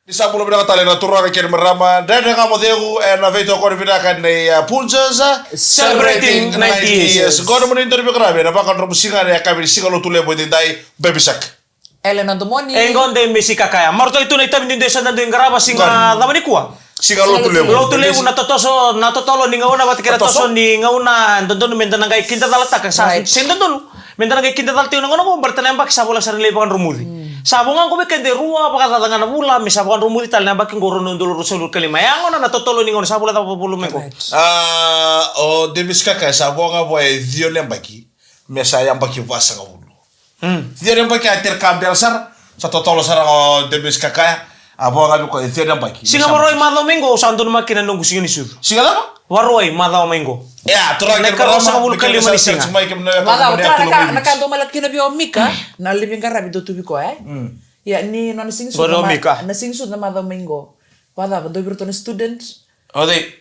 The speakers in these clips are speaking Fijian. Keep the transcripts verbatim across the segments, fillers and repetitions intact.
Ni sa bula vinaka tale na turaga kei na marama, Dredre Ga Mo Cegu, ena veitokoni vinaka nei, uh, Punjas, uh, Celebrating ninety years. Qo na nomuni dau ni veiqaravi ena vakadromu siga ni yakavi ni Siga Lotulevu edaidai, Baby Shark. Ellen Adomoni. E qo Demesi Kakaya. Marautaki tu na itavi ni dui sa dui qarava siga cava nikua? Siga Lotulevu. Lotulevu, na totoso, na totolo ni gauna vata kei na toso ni gauna, dodonu meda na qai kidacalataka, sa se dodonu meda na qai kidacala tiko na gauna qo, baleta na yabaki sa voleka sara ni lai vakadromuci. Sa vo ga qo vei keda e rua vakacaca ga na vula me sa vakadromuci tale na yabaki qo, rua na udolu ruasagavulu ka lima. E a gauna na totolo ni gauna sa vula cava vula mai qo? A, o Demesi Kakaya, sa vo ga vua e ciwa na yabaki me sa yabaki vasagavulu. Ciwa na yabaki a tera ka bera sara, sa totolo sara o Demesi Kakaya. A vo ga vei koya e ciwa na yabaki. Siga Vakarauwai macawa mai qo au sa donumaka kina na noqu siga ni sucu. Siga cava? Vakarauwai macawa mai qo. Ia, turaga kei na marama, ruasagavulu ka lima ni siga. Macawa, na ka dau mai lako kina vei o Mika, na lai veiqaravi dau tu vei koya, e? Ia, ni nona siga ni sucu na siga ni sucu na macawa mai qo. Vacava, dau vei iratou na student. O cei?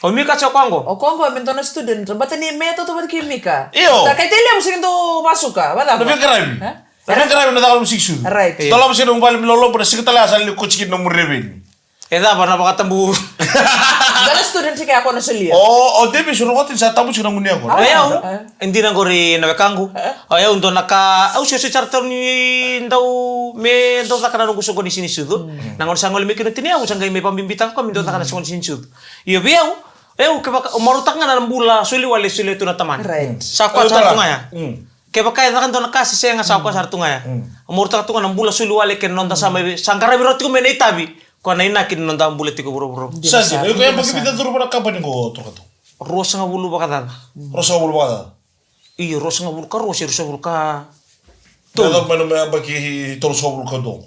O Mika tiko koya qo? O koya qo me dua na student, baleta ni me tautauvata kei Mika. Io. Tara kai tei levu sega ni dau vasuka, vacava? Na veiqaravi. Na veiqaravi na caka na nomu siga ni sucu. Right. Dolava sega na nomu vale me lolobo, na siga tale ya sa lai koti kina nomu reveni. E cava na vakatabu? Dua na student ke a koya na solia. O, o Davis, o rokoti ni sa tabu tiko na gunu yaqona. O yau, e dina qori na wekaqu. O yau dua na ka au sio sio sara tau ni dau me dau caka na noqu soqo ni siga ni sucu. Na gauna sa gole mai kina o tinai au sa qai mai vakabibitaka koya me dau caka na soqo ni siga ni sucu. Io vei au, au kevaka o marautaka ga na bula soli wale, soli tu na tamana. Right. Sa koya sara tu ga ya. Kevaka e caka dua na ka se sega, sa koya sara tu ga ya. O marautaka tu ga na bula soli wale kei na noda sa mai, sa qaravi rawa tiko mai na itavi. Koya na inaki ni noda bula tiko vuravura. Sa dina, o iko yabaki vica curu vua na kabani qo, Turaga? Ruasagavulu vakacaca. Ruasagavulu vakacaca? Io, ruasagavulu ka rua se ruasagavulu ka tolu. Me yacova mai na me yabaki tolusagavulu ka dua.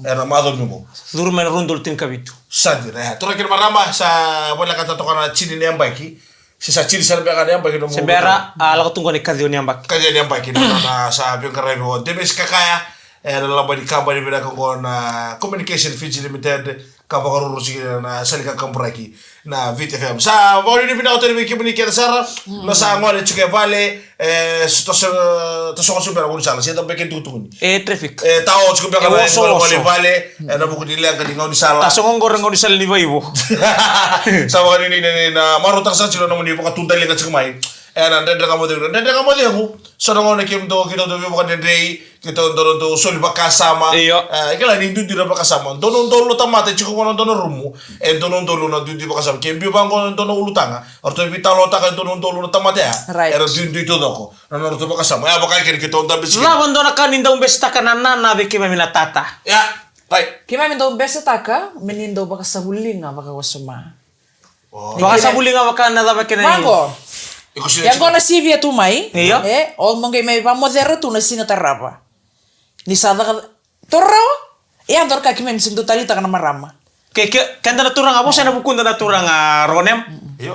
Ena macawa ni qo. Curu mai na rua na udolu tinikavitu. Sa dina, e. Turaga kei na marama, sa volekata toka na tini ni yabaki. Se sa tini sara beka na yabaki na. Se bera, a lako tu qo na ikaciwa ni yabaki. Kaciwa ni yabaki, na, na sa veiqaravi o Davis Kakaya. Ena laba ni kabani vinaka qo na Communication Fiji Limited. Ka vakaruru tiko na sala ni kakaburaki na Viti F M. Sa vakanuinui vinaka tale vei kemuni kece sara. Na sa gole tiko e vale, e, so, so, tasogo tiko beka na gaunisala, se cava beka e tukutukuni. E traffic. E tao tiko beka na gaunisala i vale, e, na vuku ni leqa ni gaunisala. Tasogo qori na gaunisala ni Vaivo. Sa vakanuinui ni na marautaka sara tiko na nomuni vakatudaliga tiko mai. Ena Dredre Ga Mo Cegu, Dredre Ga Mo Cegu. So na gauna kemudou, keitou dau veivakadredrei, keitou dau, dau soli vakasama. Io. E, kila ni duidui na vakasama. Dua na udolu na tamata e tiko vua na dua na rumu. E dua na udolu na duidui vakasama. Ke biu vaqo na dua na ulutaga, o ratou veitalanoataka e dua na udolu na tamata ya. Right. Era duidui taucoko na nodratou vakasama. Ya vaka kina keitou dabe tiko. Cava dua na ka ni dau besetaka na nana vei keimami na tata? Ya. Right. Keimami dau besetaka me ni dau vakasavuliga vakawasoma. Vakasavuliga vaka na cava kena. Vaqo. Ia qo na sivia tu mai. Io. E, o mo qai mai vamocera tu na siga tarava. Ni sa caka toro rawa. Ia dua na ka keimami sega ni dau taleitaka na marama. Ke, ke, keda na turaga, vosa ena vukuda na turaga Ronem. Io.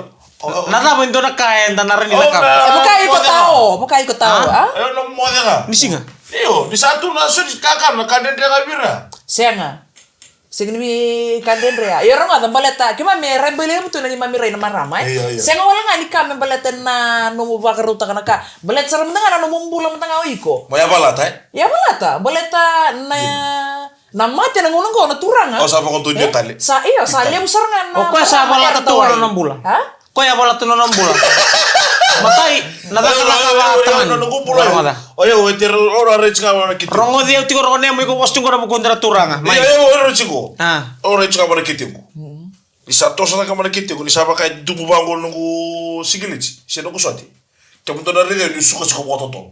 Na cava e dua na ka eda na rawa ni cakava? E vaka iko tao, vaka iko tao, a? Io, na mocera. Ni siga. Io, ni sa tu na so ni kakana, ka dredre ga vei ira. Sega. Sega ni vei ka dredre ya. Io, rogoca, baleta keimami e rai bailevu tu na neimami rai na marama, e? Io, io. Sega wale ga ni ka me baleta na nomu vakarautaka na ka. Baleta sara mada ga na nomu bula mada ga o iko. Mo yavalata, e? Yavalata, baleta na, na mate na gauna qo na turaga. O sa vakadonui tale. Sa, io, sa levu sara ga na. O koya sa yavalata tu na nona bula. A? Koya yavalata na nona bula. Matai, na caka na ka vakatamani. Rogoca. O yau e tiko, o raici ga vua na kete. Rogoci au tiko, rogo nemu iko vosa tiko na vukuda na turaga. Mai. Io, io, o raici ga. A. O raici ga vua na ketequ. Ni sa toso cake mai na ketequ, ni sa vaka e dubu vaqo noqu sikiliti se noqu sote. Kemudou na raica niu suka tiko vakatotolo.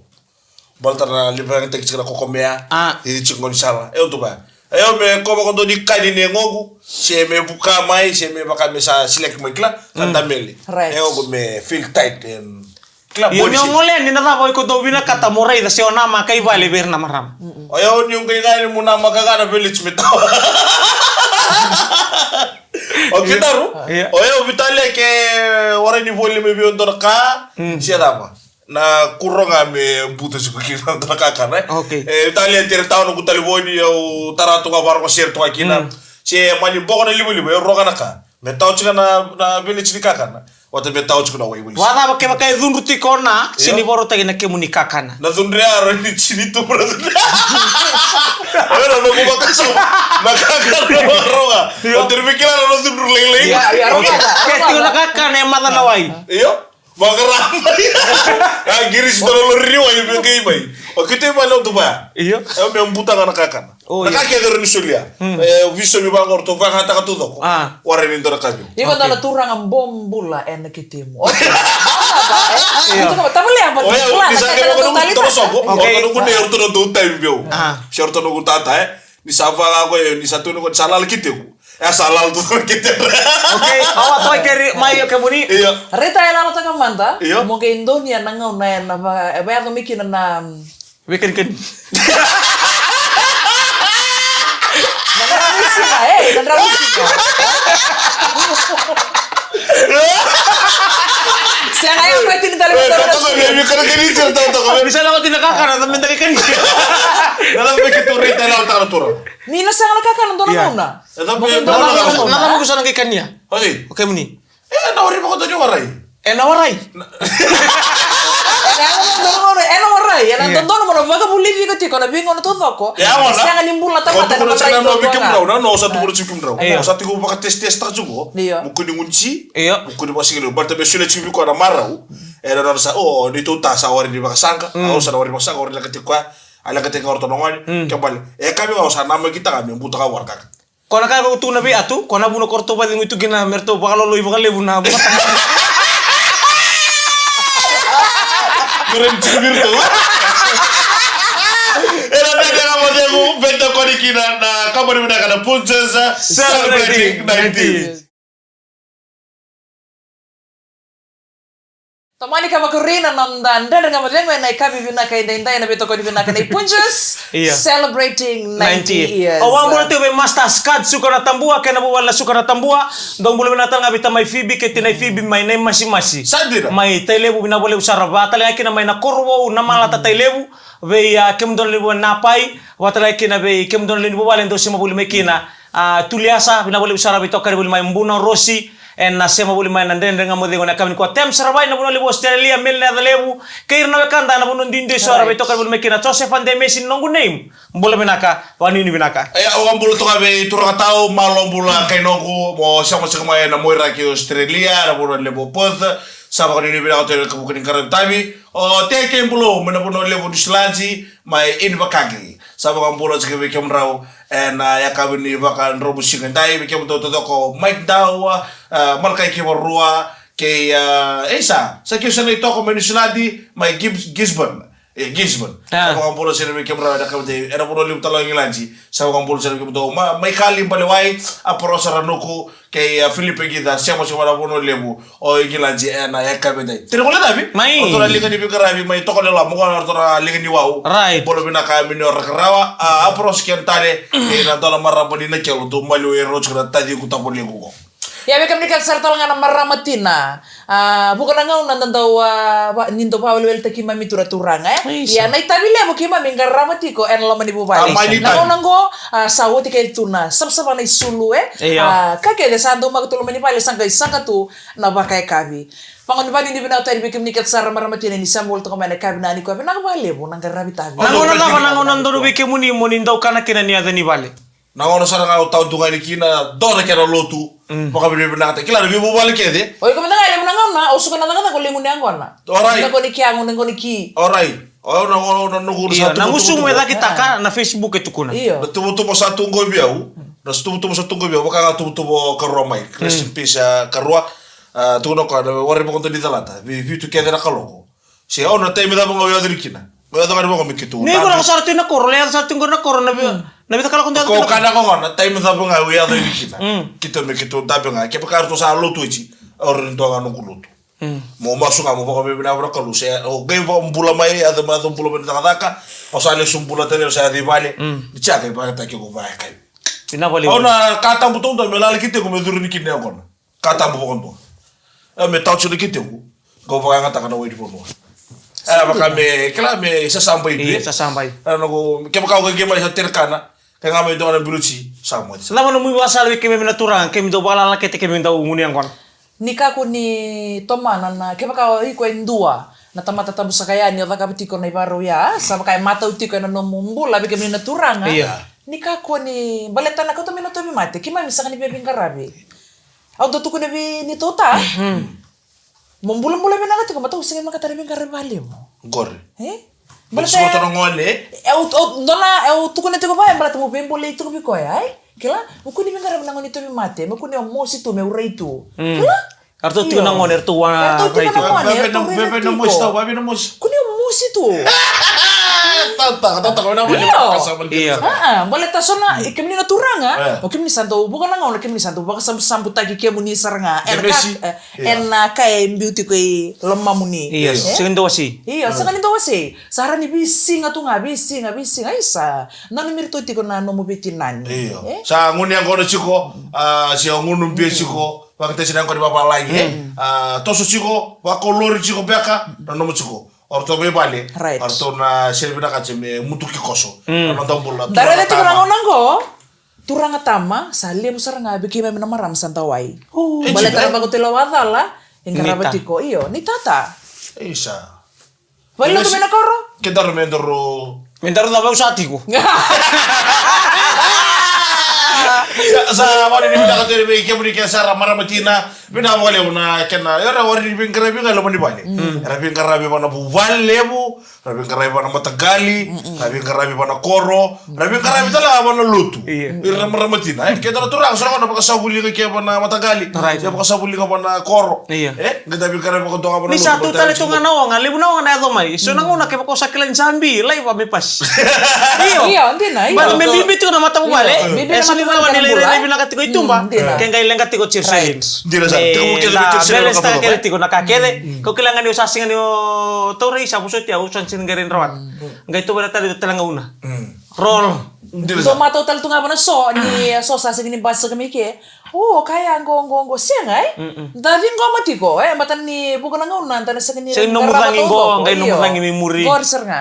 Baleta na levu yagataki tiko na kokomea. A. Cici tiko gaunisala. E, au tu vaya. E, au me kova ko dou ni kani ni yagoqu, se me vuka mai, se me vaka me sa sileki mai, kila, ka damele. Right. E, au me feel tight and, kila, io, body shape. Ni o gole yani, na cava o iko dau vinakata mo raica se o namaka i vale vei ira na marama? O yau niu qai gole yani mo namaka ga na village me tawa. O kitaru? Io. O yau vitalia ke warai ni voli mai vei au dua na ka, se cava. Na kuro ga me buta tiko kina na dua na kakana, e. Okay. E, talia tere tawa noqu talevoni, au tara tu ga, vakarogo sere tu ga kina. Mm. Se mani boko na livaliva, e rogo na ka. Me tawa tiko na, na village ni kakana. Vata me tau tiko na waiwai. Vacava kevaka e cudru tiko na, io, sini varautaki na kemuni kakana. Na cudru ya, ro ni sini tu, bro. Oya na noqu vakasama. Na kakana na vakaroga. Io. O tere me kila na cudru lailai. Io, io, io. Ke tiko na kakana e maca na wai. Io. Vakarama. A girisi tona lori ni wai, me kei mai. O keitou i vale o tu vaya. Io. E me buta ga na kakana. O, na ka kece rawa ni solia. E, visomi vaqo ratou vakayagataka taucoko. A. Warai ni dua na ka vei au. Iko dua na turaga bom bula ena ketemu. Oke. Io. Tavalea, bom bula, ni sa kevaka noqu tata soqo. Oke. Noqu nei ratou na dou taimi vei au. A. Se ratou noqu tata, e. Ni sa vaka ko e, ni sa tu ni ko ni sa lala keteku. E sa lala tu na keteku. Oke, au a toka keri mai o kemuni. Io. Rita e lalataka mada. Io. Mo qai donuya na gauna ena va, e vakayaco mai kina na Vei kanikani. Na drau ni siga, e, na drau ni siga. Sega ya, koya tini tale. E, na drau ni siga. Ni sa lako tini na kakana, na meda kanikani. Na lako me keitou raica na tara tura. Ni na sega na kakana dua na gauna. Na lako me keitou sa na kanikania. Oi. O kemuni. E na warai vakadua ni warai. E na warai. Ena dodonu, ena warai, ena dodonu mo na vakavulici iko tiko na veigauna taucoko. Sega ni bula tamata na warai. Io. Au sa tukuna tiko vakatesetese taka tiko. Io. Mo kua ni gunu si. Io. Mo kua ni vakasigalevu. Baleta me solia tiko vei koya na marau. Ena nona sa, o, neitou ta sa warai ni vakasaqa. Au sa na warai ni vakasaqa, warai ni lako tiko koya. A lako tiko ga o ratou na gone. Ke bale. E ka vei au sa namaki taka me butaka warai kaka. Ko na ka ko tukuna vei Atu, ko na vuna ko ratou vacegui tu kina me ratou vakaloloi vakalevu na vuna. Ko ratou tiko vei ratou. Ena dredre ga mo cegu, vei tokoni kina na kabani vinaka na Punjas, celebrating ninety. Tomani ka vakarei na noda Dredre Ga Mo Cegu ena yakavi vinaka edaidai ena veitokoni vinaka nei Punjas, io, celebrating ninety years. Au vakabula tiko vei Master Scott Suka na Tabua kei na vuvale na Suka na Tabua. Dou bula vinaka tale ga vei tamai Fibi kei tinai Fibi mai Naimasimasi. Sa dina. Mai Tailevu, vinaka vakalevu sara, vaka tale ga kina mai na Korovou na Malata Tailevu. Vei, a, kemudou na lewe ni vuvale na Pai, vaka tale ga kina vei kemudou na lewe ni vuvale dou sema voli mai kina. A, Tuliasa, vinaka vakalevu sara vei tokari voli mai Buna Rosi, ena sema voli mai na Dredre Ga Mo Cegu ena yakavi nikua. Tem Saravai na vanua levu Australia, Meli na yaca levu, kei ira na wekada na vanua duidui sara vei tokari voli mai kina. Josefa Demesi, noqu name. Bula vinaka, vakanuinui vinaka. E, au a bula toka vei turaga tau, malo bula kai noqu, mo sema tiko mai na Moiraki Australia, na vanua levu Perth, sa vakanuinui vinaka tu ena vuku ni qaravi tavi. O Teke Bulou, mai na vanua levu Niusiladi, mai Invercargill. Sa vakabula tiko vei kemudrau ena yakavi ni vakadromu siga edai, vei kemudou taucoko, Mike Dau, a, Malakai Kivarua, kei, a, e sa, sa keu sa na itoko mai Niusiladi, mai Gibs-, Gisborne. E, Gisborne. A. Sa vakabula sara vei kemudrau ena yakavi edai, ena vanua levu tale o Igiladi. Sa vakabula sara vei kemudou, ma, Maikali Balewai, Aporosa Ranuku, kei, a, Filipe Qica, sema tiko mai na vanua levu o Igiladi ena yakavi edai. Tena gole tavi? Mai. O ratou na liga ni veiqaravi mai Tokalau, mo qo na ratou na liga ni wau. Right. Bula vinaka Mini o Rakarawa, a, Aporosa Kentale, kei na dua na marama ni Nakelo, dou maliwai rau tiko na taciqu tavalequ qo. Ia, vei kemuni kece sara tale ga na marama tina. A, vuqa na gauna da dau, a, va-, ni dau vakaweleweletaki keimami tu na turaga, e? Ia, na itavi levu keimami qarava tiko ena loma ni vuvale. Na gauna qo, a, sa oti kece tu na savasava na isulu, e? Io. A, ka kece sa daumaka tu loma ni vale, sa qai saqa tu na vakayakavi. Vagoni vani ni vinaka tale vei kemuni kece sara marama tina ni sa bula toka mai na yakavi nikua, vinaka vakalevu na qaravi tavi. Na gauna cava na gauna donu vei kemuni mo ni dau kana kina ni yaco ni vale? Na gauna sara ga au tau tu ga yani kina, dua na kena lotu. Mm. Vakavinavinakataki. Kila na veivuvale kece. O iko mada ga e levu na gauna, au suka na cakacaka, au lai gunu yaqona. Orait. Na gone ki yago, na gone ki. Orait. O na, o na, na, na, io, sa na gusumu e cakitaka, na Facebook e tukuna. Io. Na tuvatuva sa tu qo vei au. Na tuvatuva sa tu qo vei au. Vaka ga tuvatuva o Karua mai. Rest in peace, a, Karua. A, tukuna o koya, na warai vakadua ni calata. Vei, vitu kece na kaloko. Se au na taimi cava ga au yaco yani kina. Au yaco ga yani vaqo me keitou dabe. Ni ko lako sara tu na koro, le yaco sara tu qori na koro na vi-, na vica kaloko dou yaco tu na koro. Ko kana ko na taimi cava ga au yaco yani kina. Mm. Keitou me keitou dabe ga. Kevaka ratou sa lotu oti, au rawa ni dua ga noqu lotu. Mm. Mo masu ga mo vakavinavinaka vua na Kalou se, o qai vakabula mai, yaco mai, yaco bula mai na cakacaka. Au sa lesu bula tale, au sa yaco i vale. Mm. Ni sa qai vakataki ko vaya kai. Vinaka vakalevu. Au na ka tabu taudua me lala ki teku me curu yani kina yaqona. Ka tabu vakadua. E me tau tiko na kiteku. Qo vakayagataka na wai ni vanua. Era vaka me, kila me sasabai tu. Io, sasabai. Era na qo, kevaka o qai mai sa terekana. Ke ga mai dua na biluti, sa moce. Cava na nomu ivakasala vei keimami na turaga, keimami dau vakalala kete, keimami dau gunu yaqona. Ni kakua ni tomana na, kevaka o iko e dua na tamata tabu saka yani o cakava tiko na ivarau ya, sa vaka e matau tiko ena nomu bula vei kemuni na turaga. Ia. Ni kakua ni baleta na kauta mai na tauvimate, keimami saka ni via veiqaravi. Au dau tukuna vei ni tauta. Mo bulabula vinaka tiko, ma tau sega ni makata na veiqaravi vakalevu. Qori. E? Baleta sota na gone. E, au, au, dona, au tukuna tiko vaya, baleta mo veibolei tiko vei koya, ai? Kila, mo kua ni veiqaravi na gone tauvimate, mo kua ni o mosi tu, me urai tu. Kila? Eratou tiko na gone, eratou a rai tu. Eratou tiko na gone, eratou rai tu. Veve na mosi tau, veve na mosi. Kua ni o mosi tu. Tata, tata, veve na mosi. Io. Io. Ah, ah, baleta so na, i kemuni na turaga, o kemuni sa dau vuka na gauna, kemuni sa dau vakasabusabutaki kemuni sara ga. Ena ka, e, ena ka e biu tiko i lomamuni. Io, sega ni dau wasei. Io, sega ni dau wasei. Sa ra ni veisiga tu ga, veisiga, veisiga. Isa, nanumi iratou tiko na nomu veitinani. Io. Sa gunu yaqona tiko, a, se o gunu bia tiko, vakatesi na yaqona vavalagi, e? A, toso tiko, vakolori tiko beka, na nomu tiko. O ratou mai vale, o ratou na sere vinaka tse me mutuki koso. Na noda bula. Da raica tiko na gauna qo. Turaga tama, sa levu sara ga vei keimami na marama sa dawai. Baleta na vakatulewa cala, e qarava tiko. Io, ni tata. Isa. Vale lotu mai na koro. Ke daru me daru. Me daru na vausa tiko. Sa vale ni vinaka tere vei kemuni ke sara marama tina. Vinaka vakalevu na kena. Era wari ni veiqaravi ga loma ni vale. Era veiqaravi vana vuvale levu. Ra veiqaravi vana mataqali, ra veiqaravi vana koro, ra veiqaravi tale ga vana lotu. Ira na marama tina, e, keda na turaga, so na gauna vakasavuliga ke vana mataqali, se vakasavuliga vana koro. E, qai da veiqaravi vakadua ga vana lotu. Ni sa tu tale tu ga na oga, levu na oga na yaco mai. So na gauna kevaka o sa kila ni sa bi, laiva me pasi. Io. Io, dina, io. Baleta me bibi tiko na matavuvale. E, so ni rawa ni lai rairai vinaka tiko i tuba. Ke qai leqa tiko Jerusalemi. Dina sa, tiko mo kece, me Jerusalemi. Baleta kece tiko na ka kece. Kau kila ga ni o sa siga ni o taurai sa vosoti au sa ni siga ni qai rai na rawata. Qai tovera tale tu tale gauna. Rol. Dou matau tale tu ga vana so ni so sa siga ni basika mai ke. O kaya qo qo qo sega e. Da ciqoma tiko e mata ni vuka na gauna da na siga ni. Sega ni nomu cagi qo qai nomu cagi mai muri. Qori sara ga.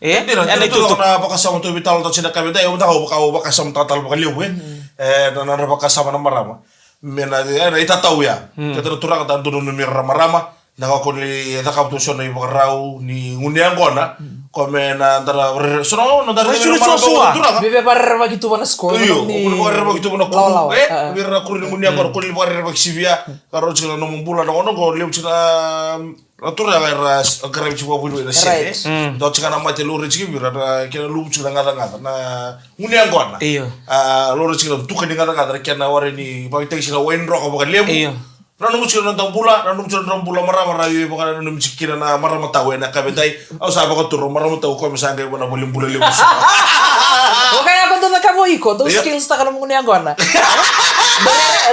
E dina, dina tu na vakasama tu vitalo ta sina kaveta e o mata au vakasama tatalo vakalevu e. E na na vakasama na marama. Me na, e, na itatau ya. Keda na turaga da donu na mira ramarama. Na ka ko ni cakava tu so na ivakarau ni gunu yaqona. Ko me na dara, so na, na dara, rairai marama turaga. Veve varerevaki tu vana siko. Io, ko ni varerevaki tu vana kuru. E, vira na kuru ni gunu yaqona, ko ni varerevaki sivia. Ka rau tiko na nomu bula na gona ko levu tiko na, na turaga era qaravi tiko vavuni na sere. Dau tiko na mate lori tiko vira na kena luvu tiko na gacagaca. Na Gunu yaqona. Io. A, lori tiko na tuka ni gacagaca na kena ware ni vakataki sina wai ni roka vakalevu. Io. Nanumi tiko na noda bula, nanumi tiko na noda bula marama, ra vei vakananumi tiko kina na marama tau ena kavedai. Au sa vakaturo marama tau ko me sa qai vana vale bula levu. O kaya ko dou cakava o iko, dou skills taka na gunu yaqona.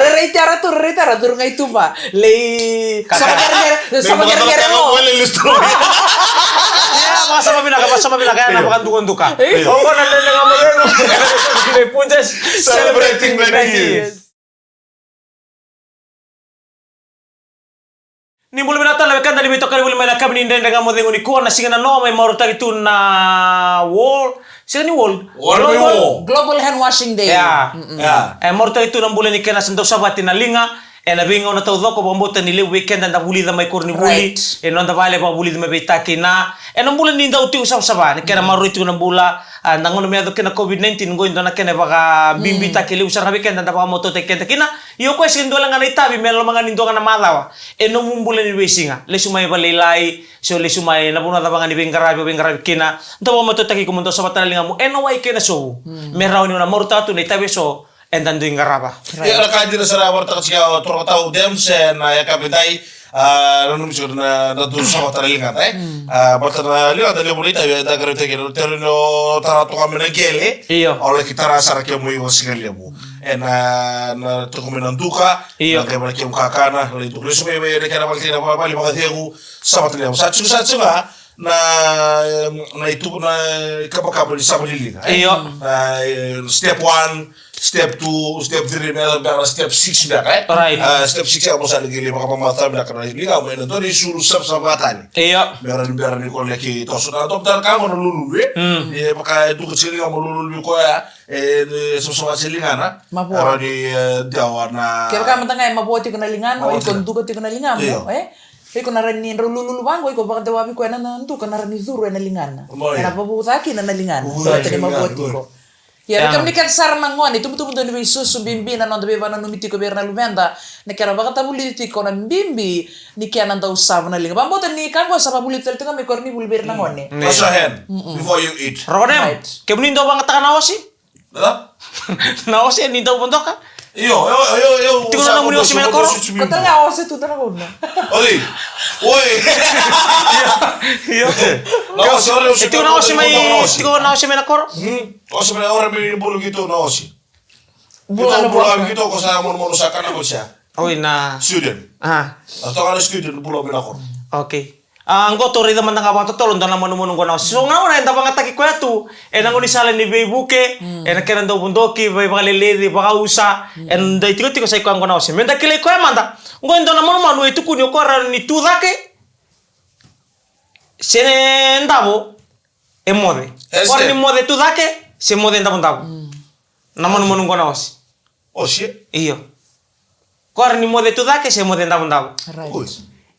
Rerei tiara tu, rerei tiara tu, gai tuba. Lei, sama kerekere, sama kerekere mo. Vakasama vinaka, vakasama vinaka, ya na vakadukaduka. Oqo na Dredre Ga Mo Cegu. Celebrating ninety years. Ni bula vinaka tale na wekada ni veitokani voli mai na kavi ni Dredre Ga Mo Cegu nikua na siga nanoa mai marautaki tu na World, siga ni World. Global Hand Washing Day. Ya. E marautaki tu na bula ni kena sa dau savati na liga. Ena veigauna taucoko, vakabauta ni levu vei keda da vulica mai koronivuli, e noda vale vakavulici mai vei takina. Ena bula ni dau tiko savasava, na kena maroroi tiko na bula, a, na gauna me yaco kina COVID nineteen, qo e dua na kena vakabibitaki levu sara ga vei keda da vakamatautaki keda kina. Ia o koya sega ni dua le ga na itavi me loma ga ni dua ga na macawa. E nomu bula ni veisiga, lesu mai vakalailai, se o lesu mai na vanua cava ga ni veiqaravi, o veiqaravi kina. Dau vakamatautaki iko mo dau savata na ligamu ena wai kei na sovu. Me rawa ni o na marautaka tu na itavi eso. Eda dui qarava. Ia na ka dina sara a varataka tiko o Turaga Tau Dems ena yakavi dai. A, nanumi tiko na, na dau savata na ligada e. A, baleta na ligada levu na itavi eda qaravi tiko na tero ni o tara toka mai na qele. Io. O laki tara sara kemu i vasiga levu. Ena, na toka mai na duka. Io. Na qai vana kemu kakana, na lai duka lesu mai mai ena kena vale tiko na vale vakacegu. Savata na ligada sa tiko sa tiko ga. na, na itu, na ikabakaba ni sava ni liga, eh? Io. Na, eh, step one, step two, step three, me yaco beka na step six beka, eh? Right. Ah, step six ya mo sa liki li vakamamata beka na liga, mo ena dua na isulu savasava tani. Io. Me rawa ni bera ni ko laki toso na dom tara ka mo na lululu, eh? Mm. E vaka e duka tiko liga mo lululu vei koya, eh, ni savasava se ligana. Mavoa. Rawa ni, eh, dewa na. Kevaka mada ga e mavoa tiko na ligana, mavoa o iko tiko. Duka tiko na ligamu, io, eh? Iko na rawa ni drau lululu vaqo, iko vakadewavi koya na, na duka na rawa ni curu ena ligana. Oi. Ena vavuca kina na ligana. Oi. Baleta ni mavoa tiko. Ia, vei kemuni kece sara na gone, tubutubu dau ni veisusu bibi na noda veivakananumi tiko vei ira na luveda, na kena vakatavulici tiko na bibi ni kena dau sava na liga. Vakabauta ni ka qo sa vavulici tale tiko ga mai koronivuli vei ira na gone. Mm. Wash your hand before you eat. Rogonem, right, kemuni dau vagataka na ose? Hã? Na ose ni dau vodoka? Io, io, io, io. Tiko na nomuni ose mai na koro? Ko tale ga ose tu tale ga una. Oi. Oi. Io. Na ose, ore ose. E tiko na ose mai, tiko na ose mai na koro? Hmm. Ose mai, ore mai bulu keitou na ose. Bulu, bulu keitou ko sa manumanu sa kana ko sa. Oi, na Sweden. Ah. A toka na Sweden, bulu mai na koro. Okay. A, qo tou raica mada ga vakatotolo dua na manumanu qo na ose. So ga ona eda vagataki koya tu ena gaunisala ni veivuke, mm, ena kena dau vodoki, veivakaleleci, vakausa, mm, ena dau itikotiko sa i koya qo na ose. Meda kilai koya mada, qo e dua na manumanu e tukuni o koya rawa ni tu cake se davo, e moce. Yes, o koya rawa ni moce tu cake se moce davodavo. Mm. Na manumanu qo na ose. Ose? Io. Koya rawa ni moce tu cake se moce davodavo. Right. Oi.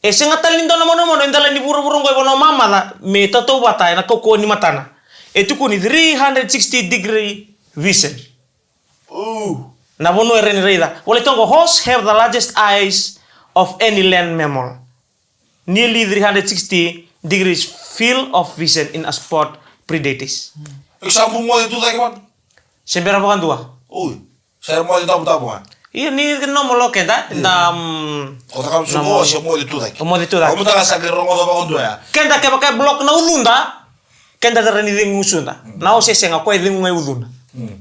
E sega tale ni dua na manumanu e dela ni vuravura qo e vanua mamaca me tautauvata ena kaukauwa ni matana. E tukuni three hundred sixty degree vision. Ooh. Na vanua e rawa ni raica. Volai toka qo, horse have the largest eyes of any land mammal. Nearly three hundred sixty degrees field of vision in a spot predators. Example, moce tu cake vata. Se bera vakadua. Oi. Sa moce davodavo, a? Ia ni normal o keda, da, mm, o taka na suko, mo-, se moce tu cake. O moce tu cake. O mutaka sa ke rogoca vakadua ya. Keda kevaka e block na ucuda, keda tara ni cegu usuda. Mm. Na ose sega, koya e cegu ga i ucuna. Mm.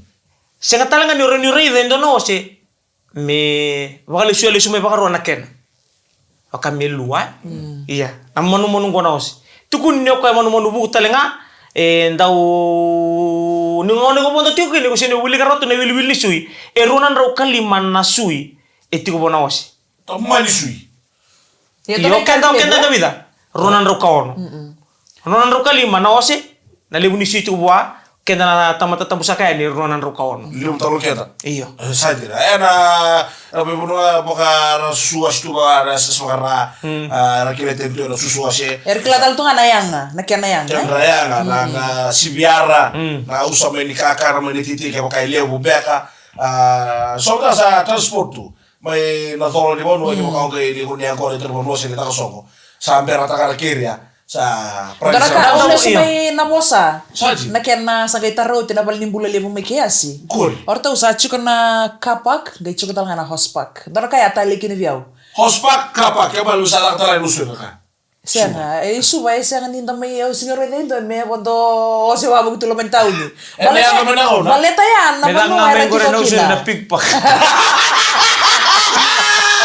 Sega tale ga ni o rawa ni raica e dua na ose me vakalesuya lesu mai vakarua na kena. Vaka me lua, e? Mm. Ia, na manumanu qo na ose. Tukuni ni o koya manumanu vuku tale ga, e dau, ni gauna iko vodo tiko kina, iko sega ni wilika rawa tu na iwiliwili ni sui. E rua na drau ka lima na sui e tiko vua na ose. Tamani sui. Ia, io, keda, keda, keda vica? Rua na drau ka ono. Mm-mm. Rua na drau ka lima na ose, na levu ni sui tiko vua, keda na tamata tabu saka yani, rua na drau ka ono. Levu tale o keda. Io. E, sa dina. E, na, na veivanua vaka ra susu ose tu vaka, ra susu vaka ra, mm, a, ra kila tale tu na susu ose. Era kila tale tu ga na yaga, na kena yaga, e? Kena yaga, na, mm, na siviara, mm, na usa mai ni kakana, mai ni titi, kevaka e levu beka. A, so da sa transport tu mai na colo ni vanua, mm, kevaka o qai ni, ni yaqona e dua na vanua se ni taka soqo. Sa berataka na keria, sa price. Dua na ka, sa, au lesu mai na vosa. Sa dina. Na kena sa qai tara oti na valenibula levu mai Keiasi. Kuri. O ratou sa tiko na car park, qai tiko tale ga na horse park. Dua na ka ya talei kina vei au. Horse park, car park, ke bale sa lako tale na usu na ka. Sega, e Suva, e sega ni da mai, au sega ni raica e dua me vodo ose wavoki tu loma ni tauni. E, baleta ya na vanua era tiko kina. Me da ga mai qori na usu na pig park.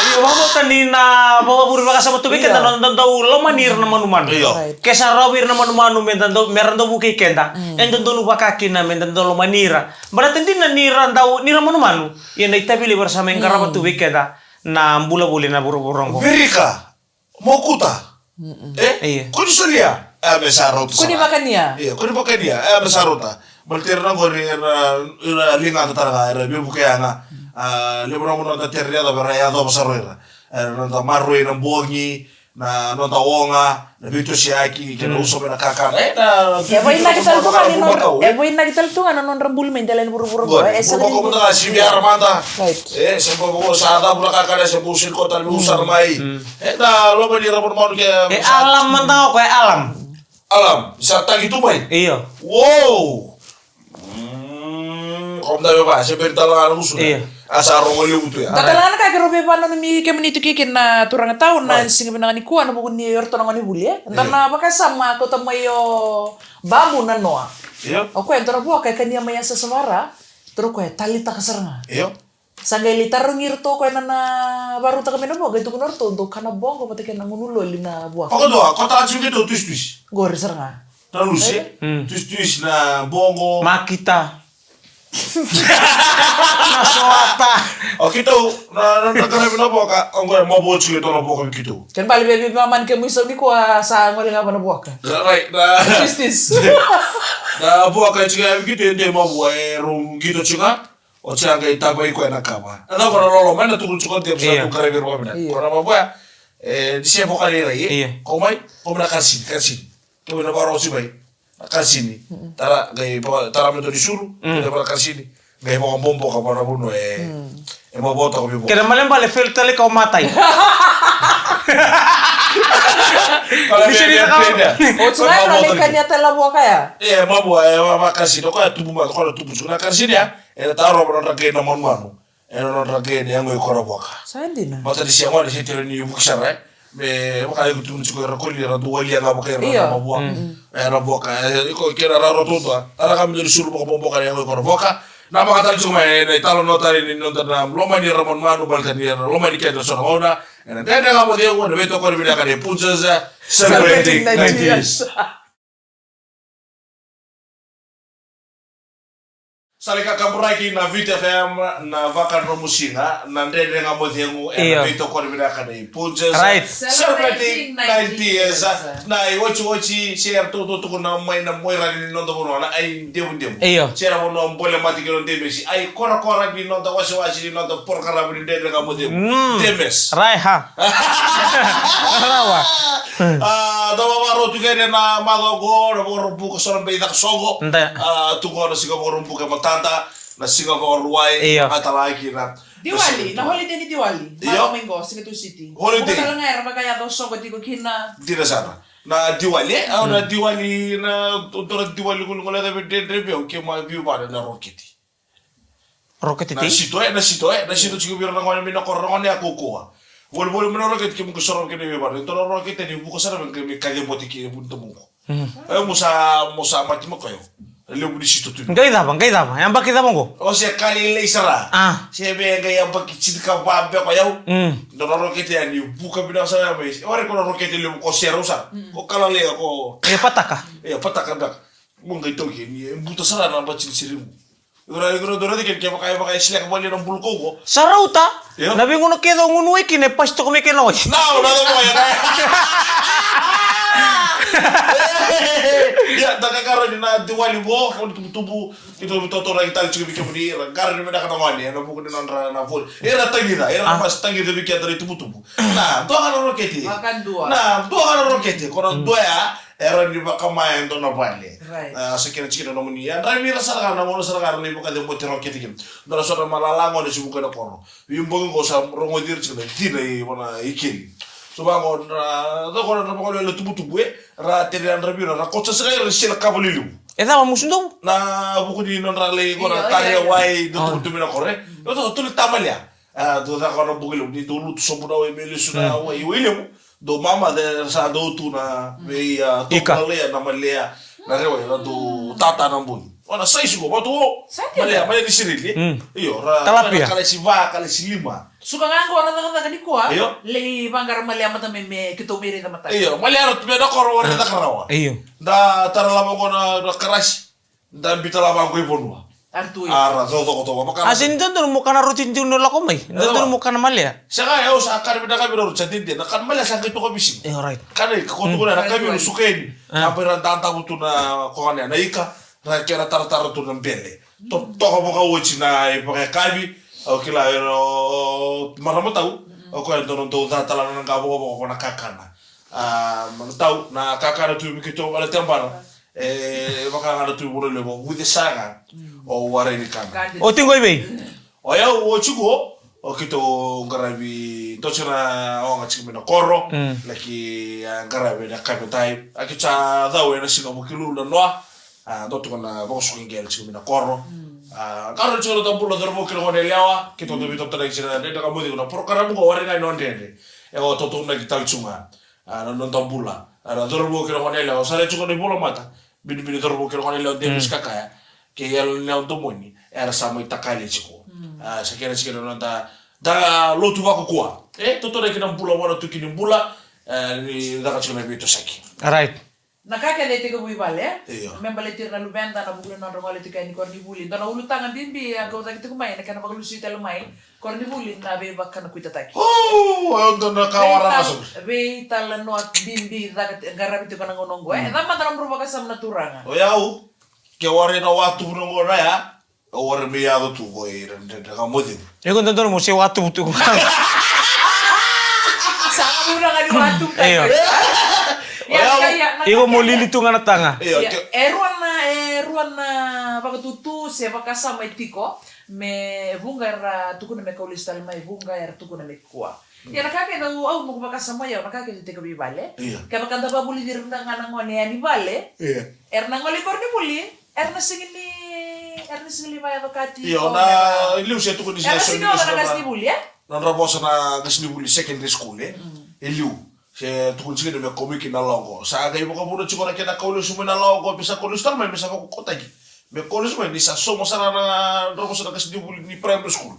Io, vakabauta ni na vakavure vakasama tu vei keda, io, na noda dau lomani ira na manumanu. Io. Right. Ke sa rawa vei ira na manumanu me da dau, me ra dau vukei keda. Mm. E dodonu vaka kina me da dau lomani ira. Baleta dina ni ra dau, ni ra manumanu. Ia na itavi levu era sa mai qarava tu vei keda na bula voli na vuravura oqo. Virika. Mokuta. Mm-mm. E? Io. Ko ni solia? E, me sa rauta sara. Ko ni vakania? Io, ko ni vakania? E, me sa rauta. Baleta ira na qori era, era ligada tale ga, era veivuke yaga. A, levu na gauna da tere ni yacova, era yacova sara o ira. Era noda maroroi na bogi, na noda oga, na veitosoyaki, kei na, mm, uso mai na kakana. E, na, e vainaki tale tu ga ni nodra, e vainaki tale tu ga na nodra buli mai dela ni vuravura qo. E, sa vaka mada ga, sivi ara mada. Right. E, se bau sa cavu na kakana, se bau sili koya tale me usana mai. Mm. E, na loma ni ra manumanu ke, e, sa alarm mada ga o koya, e alarm. Alarm, sa tagi tu mai. Io. Wow. Mm, ko mada me va, se beri tale ga na gusu. Io. A sa rogo levu tu ya. Da tale ga na ka keirau veivakananumi kemuni tu kei na turaga tau na, right, siga vinaka nikua, na vuku ni o ratou na gone vuli, e. Da, io, na vakasama, kauta mai o Babu na noa. Io. O koya e dua na vuaka e kania mai Yasayasavara. Dua na koya e talitaka sara ga. Io. Sa qai lai tarogi iratou o koya na, na varautaka mai na vuaka, e tukuna o ratou dou kana boqo vata kei na gunu loli na vuaka. O koya dua, ko tala tiko keitou tuisituisi. Qori sara ga. Na lusi, e? Mm. Tuisituisi na boqo. Makita. Na soata. O keitou, na, na, na qaravi na vuaka, o qo e mavoa tiko keitou na vuaka vei keitou. Kena bale vei, vei mamani ke muisau ni kua sa gole ga va na vuaka. Right, na. Tuisituisi. Na vuaka e tiko ya vei keitou, e de mavoa, e rau qito tiko ga. O tiko ga qai tavai koya na kava. Na cava na loloma, na tukuni tiko de, sa tu kara vei ira vakavinaka. Io. Ko na mavoa, e, ni se voka ni rai, e? Io. Ko mai, ko mai na karisini, karisini. Ko mai na vakarosi mai. Na karisini. Mm. Tara, qai, tara me dua ni suru, mm, qai vaka na karisini. Qai vakaboboka vaka na vanua, e, mm, e mavoa toka vei vo. Kena malebale fail tale ka o matai. Ni se ni taka. O tiko ga e rau lai kania tale na vuaka ya. E, mavoa, e, va, va karisini. O koya tubu ma, o koya tubu tiko na karisini ya. E na tarova na nodra qai na manumanu. E na nodra qai na yago i koravuaka. Sa dina. Mata ni sia gone se tele ni vuki sara, e. Me vaka iko tukuna tiko era koli, era dau walia ga vaka era na mavoa. Io. Mm. E na vuaka, e, iko kena raro tuatua. Tara ga me dua ni suru vakaboboka na yago i koravuaka. Na vakatale tiko mai, e, na italanoa tale ni noda na lomani era manumanu, baleta ni era lomani keda so na gauna. E na Dredre Ga Mo Cegu, na veitokoni vinaka nei Punjas, celebrating ninety years. Sa lai kakaburaki na Viti F M, na Vakadromusiga, na Dredre Ga Mo Cegu, e na veitokoni vinaka nei Punjas. Right. Celebrating ninety years. Na iotioti, se era tou tukuna mai na moirani ni noda vanua na ai demudemus. Io. Se era vanua bole mati kei na demesi. Ai korakora ni noda wasewase ni noda porokaramu ni Dredre Ga Mo Cegu. Mm. Demes. Right, ha. Rawa. A, da vakarau tu kei na macawa qo, na Vakaraubuka, so na vei caka soqo. Da. A, tu qo na siga Vakaraubuka e matada, na siga Vakarauwai, io, a talaki na. Diwali, na holiday ni Diwali. Io. Macawa mai qo, siga Tusiti. Holiday. Vuka tale ga era vakayaco soqo tiko kina. Dina sara. Na Diwali, e? Au na Diwali, na, dua na Diwali qoliqoli e cava e dredre vei au, keimami via vale na roketi. Roketi tei? Na sito, e, na sito, e, na sito tiko vei ira na gone mai na koro, na gone ya kaukauwa. Volivoli mai na roketi, keimami qai soro kina vei vale. Dua na roketi ni vuka sara vei qai mai kaci bote ki vuni tamuqu. Mm. E, mo sa, mo sa mati mako io. Levu ni sito tu. Qai cava, qai cava. Yabaki cava qo? O se ka lailai sara. A. Se vei qai yabaki tinikava beka o yau. Mm. Dua na roketi ya ni vuka vinaka sara ya mai. E wara ko na roketi levu ko serau sara. Mm. Ko ka lailai ko. E pataka. E pataka beka. Mo qai tauki ni e buta sara na bati ni sirimu. Ira, ira, ira, ira, kevaka, kevaka e sileka vale na buluko qo. Sa rauta. Io. Na veigauna kece o gunu wai kina e pasi toka mai kena wai. Na, na, na, na, na. Ia, da qaqarauni na Diwali qo, kemuni tubutubu, keitou veitotoro tale tiko vei kemuni, ra qarauni vinaka na gone, ena vuku ni nodra na voli. Era tagica, era na mas tagica vei keda na itubutubu. Na, dua ga na rokete. Vakadua. Na, dua ga na rokete, ko na dua ya, era ni vakamaya e dua na vale. Right. A, sa kena tikina nomuni. A, draivi ira sara ga na gauna sara ga ra lai vakacebote rokete kina. Dua na so na malala gone se vuka na koro. Veibogi qo sa rogoci ira tikina, dina i vana i keli. So vaqo na, dua qo na vakawelewele tubutubu e, ra tere yadravi ira, ra koca sara ga ira sila kava liliu. E cava musu dou? Na vuku ni nodra lai qo na tare wai, dua tubutubu na koro e. Dua tubutubu tamalia. A, dou caka na buka levu, ni dou lutu sobu na wai me lesu na wai, wai levu. Dou mama, de, sa dou tu na, vei, a, dou ika. Malea, na malea, na rewa, na dou tata na boi. O na saisi ko, vatu o. Sa dina. Malea, malea ni sirili. Mm. Io, ra, talapia. Ra kalaisi va, kalaisi lima. Suka ga qo na cakacaka ni kua. Io. Lei vaqara malea mata me, me keitou me raica mata. Io, malea ra tu me na koro, ra caka rawa. Io. Da tara lava qo na, na karasi. Da bita lava qo i vanua. Artui. Ara, cocoko toka, vaka. A, se ni dodonu mo kana roti dinu lako mai. Dodonu mo kana malea. Sega, au sa kana vinaka vei rau sa dede. Na kana malea sa qai toka vei siga. E, alright. Kana ika, ko tukuna na kavi na suka yani. A. Ka bai ra dadavu tu na kogane, na ika, ra kera taratara tu na bele. To, toka vakaoti na ivakayakavi. Au kila, e, o marama tau. O koya donu dau ca tala na qavokavoka ko na kakana. A, na tau, na kakana tu vei keitou, vale tebara. E, vaka ga na tu vuna levu, vuce sara ga. Mm. O warai ni kana. Oti qo i vei? O yau, oti qo, o keitou qaravi, dua tiko na oga tiko mai na koro, mm, laki, a, qaravi na kavetai. A, keitou sa cau ena siga Vukelulu na noa, a, dua tiko na vakasuka qele tiko mai na koro. Mm. A, qaravi tiko na tabula, cauravou kei na goneyalewa, keitou dau veitokotaki tiko na Dredre Ga Mo Cegu, na porokaramu qo, warai ga ni o dredre. E, o tautaunaki tale tiko ga. A, na noda bula. A, na cauravou kei na goneyalewa. Sa rai tiko na ivola mata. Binibini cauravou kei na goneyalewa, Demis Kakaya. Kei Yalo ni Yalo Domoni. Era sa mai takali tiko. Mm. A, sa kena tiko na noda da lotu vakakua. E totona kina bula vua na tuki ni bula. E, ni caka tiko na veitosoyaki. Right. Na ka kece e tekivu i vale. Io. Me baleti ira na luveda na vuku ni nodra gole tiko yani koronivuli. Dua na ulutaga bibi e kaucaki tiko mai na kena vakalusi tale mai koronivuli na veivakanakuitataki. O, e dua na ka wara na sa. Veitalanoa bibi caka qaravi tiko na gauna oqo. E cava mada na nomu vakasama na turaga? O yau, ke wara na watuvu na gauna ya. O wara me yaco tu ko ira dredre ka moci. Iko dodonu mo se watuvu tu. Sa ka muna ga ni watuvu. Io. Iko mo lili tu ga na taga. E rua na, e rua na vakatutu se vakasama e tiko me vuqa era tukuna me kau lesu tale mai, vuqa era tukuna me kua. Ia na ka kece au, au noqu vakasama yau, na ka kece tekivu i vale. Kevaka da vavulici ira ga na gone yani vale. Era na gole i koronivuli. Era na sega ni, era na sega ni vayacokati. Io, na liu se tukuni sega ni soli na qasenivuli, e? Nodra vosa na qasenivuli secondary school, e? E liu. Se tukuni sega ni me komi ki na logo. Sa qai vakavuna tiko na kena kau lesu mai na logo, me sa kau lesu tale mai, me sa vakokotaki. Me kau lesu mai, ni sa sauma sara na nodra vosa na qasenivuli ni primary school.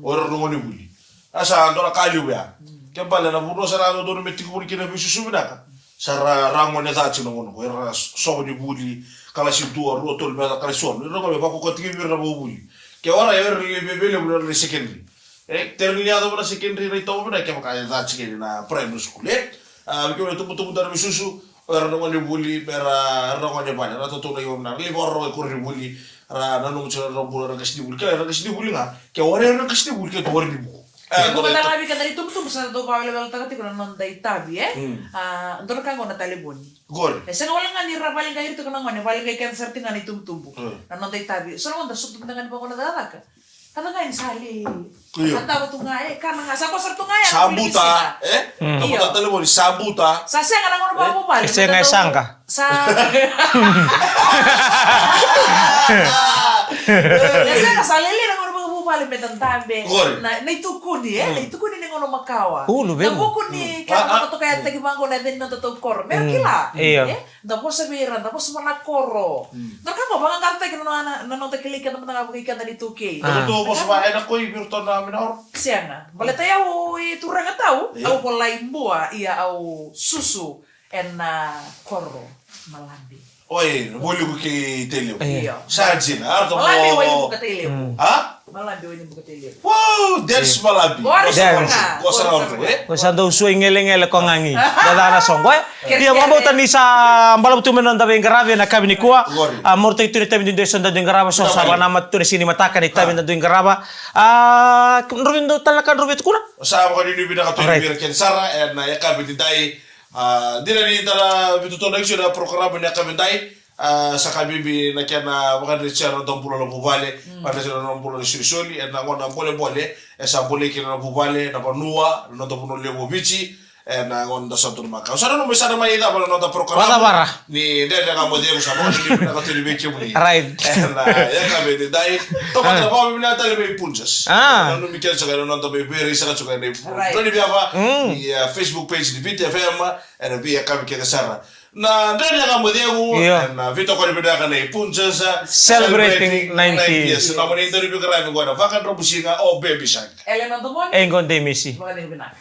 O ira na gonevuli. A sa dua na ka liu ya. Ke bale na vanua sa ra dodonu me tekivu kina veisusu vinaka. Sa ra, ra gone ca tiko na gone qo, era sova ni vuli, kalasi dua, rua, tolu, me yaco kalasi ono. Ira na gone me vakokotaki vei ira na vakavuli. Ke wara era lai vevelevu era lai secondary. E, tera ni yacova na secondary na itovo vinaka kevaka e ca tiko kina na primary school, e? A, vei kemuni na tubutubu dara veisusu, o ira na gonevuli, me ra, ra gone vale, ra tautaunaki vakavinaka, ra lai vakarorogo i koronivuli, ra nanuma tiko na nodra bula na qasenivuli, kila na qasenivuli ga, ke wara na qasenivuli, ke tu wara ni vuku. E, vuku tale ga vei keda na itubutubu, sa dau vakaweleweletaka tiko na noda itavi, e? A, dua na ka qo na talevoni. Qori. E sega wale ga ni ra valiqai ira tiko na gone, valiqai keda sara tiko ga na itubutubu. Na noda itavi. So na gauna da sota mada ga ni vaqo na cakacaka. Ka da ga ni sa li. Io. Ka dava tu ga, e, ka na ga, sa ko sara tu ga, e, sa buta, e? Ka buta talevoni, sa buta. Sa sega na gauna vakavuvale. E sega, e saqa. Sa. E sega, sa lele na gauna vakavuvale me da dabe. Qori. Na, na itukuni, e? Na itukuni ni gauna makawa. Ulu, na vevu. Vuku ni kena vakatoka ya taki vaqo na yaca ni noda tau koro. Me kila. Io. E? Da vosa vei ira, da vosa vua na koro. Da ka mo vaqaqacotaki na, na, na noda kilai keda mada ga vakaikeda ni tukei. Da vosa vua ena koi vei iratou na mena oro. Sega. Baleta au i turaga tau, au volai Bua, ia au susu ena koro Malabi. Oi, voliku kei Tailevu. Io. Sa jina, aratou Malabi mo. Voliku kei Tailevu. A? Malabi, Wainibuka, Tailevu. Wow, that's Malabi. Qori sara ga. Qori sara ga, e? Ko sa dau sua i gelegele ko gagi. Da caka na soqo, e? Ia, vakabauta ni sa balavu tu mai na noda veiqaravi ena yakavi nikua. Qori. A, marautaki tu na itavi duidui eso da dui qarava, so sa vakanamata tu na siga ni mataka na itavi da dui qarava. A, drau vei dua tale na ka drau via tukuna? Sa vakanuinui vinaka tu vei ira kece sara ena yakavi nidai. A, dina ni da na veitotolo ena porokaramu ena yakavi nidai. A, sa ka bibi na kena vakadreti sara na noda bula na vuvale, vakadreti sara na noda bula na isolisoli, ena gauna bolebole e sa bolei kina na vuvale, na vanua, na noda vanua levu o Viti, ena gauna da sa donu maka. Au sa nanuma me sa na mai cava na noda porokaramu. Vakavara. Ni Dredre Ga Mo Cegu, sa vakanuinui vinaka tu vei kemuni. Right. Ena yakavi nidai. Toka na vakabibi na tale vei Punjas. A. Nanumi kece saka na noda mai veirai saka saka na ipu. Right. Ni via va, ni, e, Facebook page ni Viti F M, ena veiyakavi kece sara. Na Dredre Ga Mo Cegu, io, ena veitokoni vinaka nei Punjas, celebrating ninety years. Na mani dau ni veiqaravi qo na Vakadrabusiga o Baby Shark. Elena Domoni. E qo Dei Misi. Vakacegu vinaka.